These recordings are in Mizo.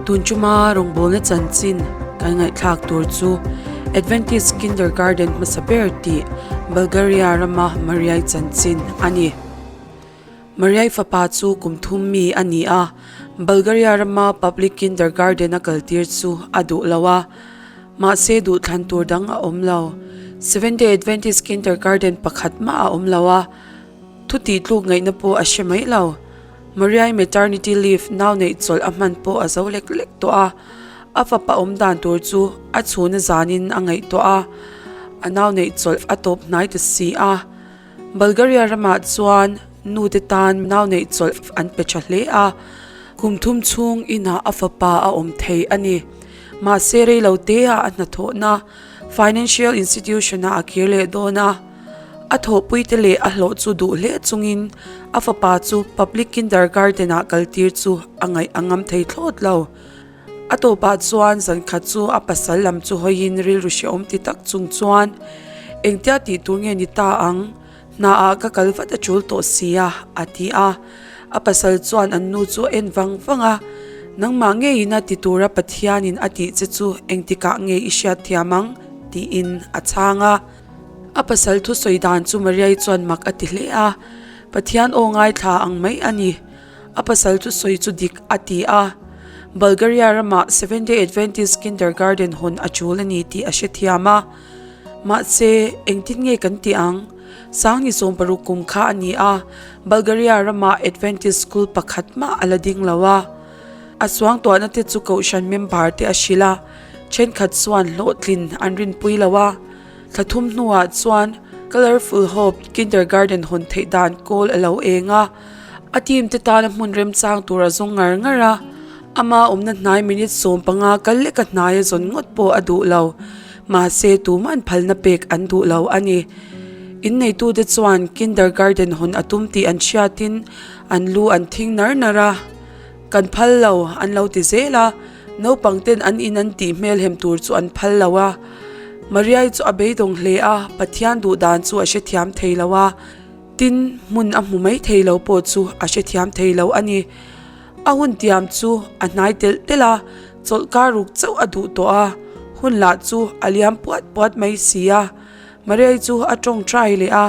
Tun tuma rawngbawlna chanchin kan ngaihthlak tur chu Adventist Kindergarten hmasa ber tih Bulgaria rama Mariai chanchin a ni. Mariai fapa chu kum thum mi a ni a, Bulgaria rama public kindergarten a kaltir chu a duh lo a, mahse duhthlan tur dang a awm lo. Seventh-day Adventist Kindergarten pakhat mah a awm lo a, thu tih tluk ngaihna pawh a hre mai lo. Mariai maternity leave nau neih chawlh a hman pawh a zo lek lek tawh a, a fapa awm dan tur chu a chhuna zanin a ngaihtuah a, a nau neih chawlh a tawp hnai ta si a. Bulgaria ramah chuan nute tan nau neih chawlh an pe tha hle a, kum thum chhung inah a fapa a awm thei a ni. Mahse reilo teah a hnathawhna financial institution-ah a kir leh dawn a, a thawhpuite leh a hlawh chu duh hle chungin a fapa chu public kindergarten-ah kaltir chu a ngaih a ngam thei thlawt lo. A tawpah chuan zankhat chu a pasal lam chu hawiin rilru hrehawm ti tak chung chuan, Engtia tih tur nge ni ta ang? Hna ah ka kal vat a tul tawh si a, a ti a. A pasal chuan an nu chu a en vang vang a, Nangmah ngeiin a ti tura Pathianin a tih che chu engtikah nge i hriat thiam ang? tiin a chhang a. A pasal thusawi dan chu Mariai chuan mak a ti hle a, Pathian aw ngaithla ang mai a ni. A pasal chu sawi chu dik a ti a, Bulgaria ramah Seventh-day Adventist Kindergarten hawn a tul a ni tih a hrethiam a. Mahse, engtin nge kan tih ang? Sangni 60 kum kha a ni a, Bulgaria ramah Adventist school pakhat mah a la ding lo a. A suangtuahna te chu kohhran member te a hrilh a, thenkhat chuan hlawhtlin an rinpui lo a. Thla thum hnuah chuan Colourful Hope Kindergarten hawn theih dan kawl a lo eng a. A team te tana hmun remchang tur a zawng ngar ngar a, ama awmna hnai minute 15 kal leka hnai a zawn ngawt pawh a duh lo. Mahse tuman phalna pek an duh lo a ni. Inneitute chuan kindergarten hawn a tum tih an hriatin an lu an thing nar nar a, Kan phal lo an lo ti zel a, naupang ten an in an tih hmelhem tur chu an phal lo a. Mariai chu a beidawng hle a, Pathian duhdan chu a hrethiam thei lo a. Tin, hmun a hmu mai thei lo pawh chu a hrethiam thei lo a ni. A hun tiam chu a hnai telh telh a, chawlhkar ruk chauh a duh tawh a, hun lah chu a liam puat puat mai si a. Mariai chu a tawngtai leh a,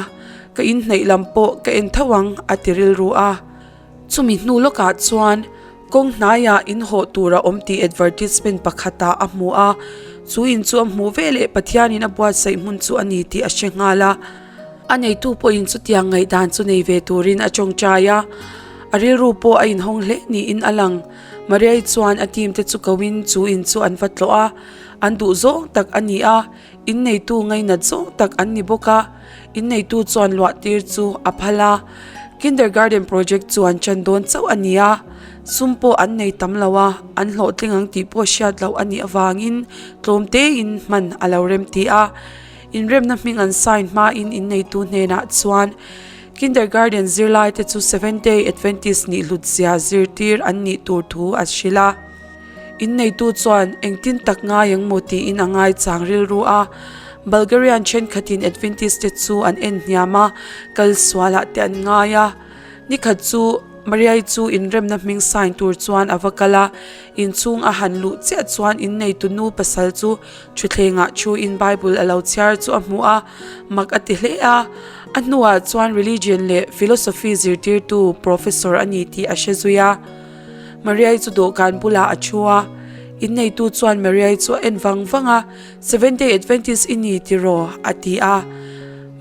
Ka inhnaih lam pawh ka en tho ang a ti rilru a. Chumi hnu lawkah chuan kawng hnaiah in hawh tur a awm tih advertisement pakhatah a hmu a, chu in chu a hmuh veleh Pathianin a buatsaih hmun chu a ni tih a hre nghal a. A neitu pawhin chutiang ngaihdan chu nei ve turin a tawngtai a, a rilru pawh a inhawng hle niin a lang. Mariai chuan a team te chu koin chu in chu an va tlawh a, an duh zawng tak a ni a, inneitu ngainat zawng tak an ni bawk a, inneitu chuan luah tir chu a phal a. Kindergarten project chu an chan dawn chauh a ni a, sum pawh an nei tam lo a, an hlawhtling ang tih pawh hriat loh a nih avangin tlawm tein hman a lo rem ti a. Inremna hming an sign hmain inneitu hnenah chuan Kindergarten zirlaite chu Seventh-day Adventist nih hlutzia zirtir an nih tur thu a hrilh a. Inneitu chuan engtin tak ngai ang maw tiin a ngaichang rilru a. Bulgarian thenkhatin Adventist te chu an en hniam a, kal sualah te an ngai a. Nikhat chu Mariai chu inremna hming sign tur chuan a va kal a, inchhung a han luh chiah chuan inneitu nu pasal chu Thutthlengah thuin Bible a lo chhiar chu a hmu a, mak a ti hle a. A hnuah chuan religion leh philosophy zirtirtu professor a ni tih a hre zui a. Mariai chu dawhkan bulah a thu a. Inneitu chuan Mariai chu a en vang vang a, Seventh-day Adventist i ni tiraw? a ti a.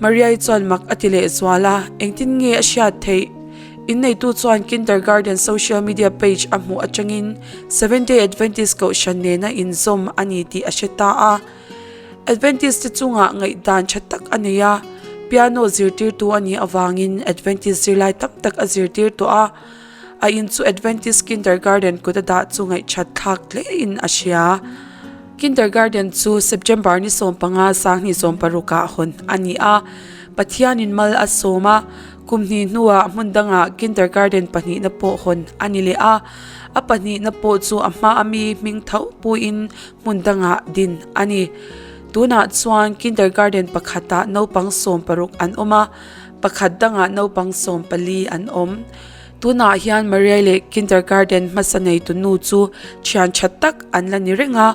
Mariai chuan mak a ti lehzual a, engtin nge a hriat theih? Inneitu chuan Kindergarten social media page a hmuh atangin Seventh-day Adventist kohhran nena inzawm a ni tih a hre ta a. Adventist te chungah ngaihdan tha tak a nei a, piano zirtirtu a nih avangin Adventist zirlai tam tak a zirtir tawh a. A in chu Adventist Kindergarten kut a dah chu ngaihthat thlak hlein a hria. Kindergarten chu September ni 15 2016 ah hawn a ni a, Pathianin mal a sawm a. Kum hnih hnuah hmun dangah kindergarten pahnihna pawh hawn a ni leh a, a pahnihna pawh chu a hma ami hming tho puiin hmun dangah din a ni. Tunah chuan kindergarten pakhatah naupang 60 an awm a, pakhat dangah naupang 14 an awm. Tunah hian Mariai leh Kindergarten hmasa neitu nu chu thian tha tak an la ni reng a.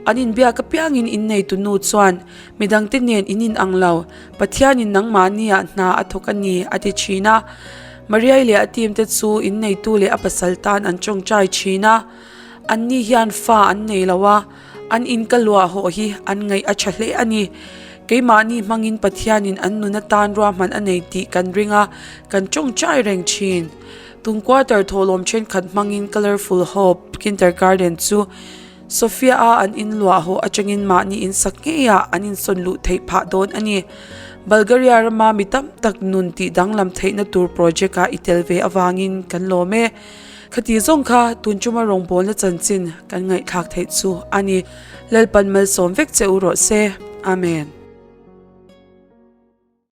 An inbiak apiangin inneitu nu chuan, Midangte nen in inang lo, Pathianin nangmahniah hna a thawk a ni, a ti thin a. Mariai leh a team te chu inneitu leh a pasal tan an tawngtai thin a. Anni hian fa an nei lo a. An in ka luah hawh hi an ngaih a tha hle a ni. Keimahni hmangin Pathianin an nun atan ruahman a nei tih kan ring a, kan tawngtai reng thin. Tum quarter thawhlawm thenkhat hmangin Colourful Hope Kindergarten chu Sofia-a an in luah hawh atangin mahni in sak ngeiah an insawn luh theih phah dawn a ni. Bulgaria rama mi tam tak nun tih danglam theihna tur project-ah i tel ve avangin kan lawm e. Khati zawng kha tun chuma rawngbawlna chanchin kan ngaihthlak theih chu a ni. Lalpan malsawm vek che u rawh se. Amen.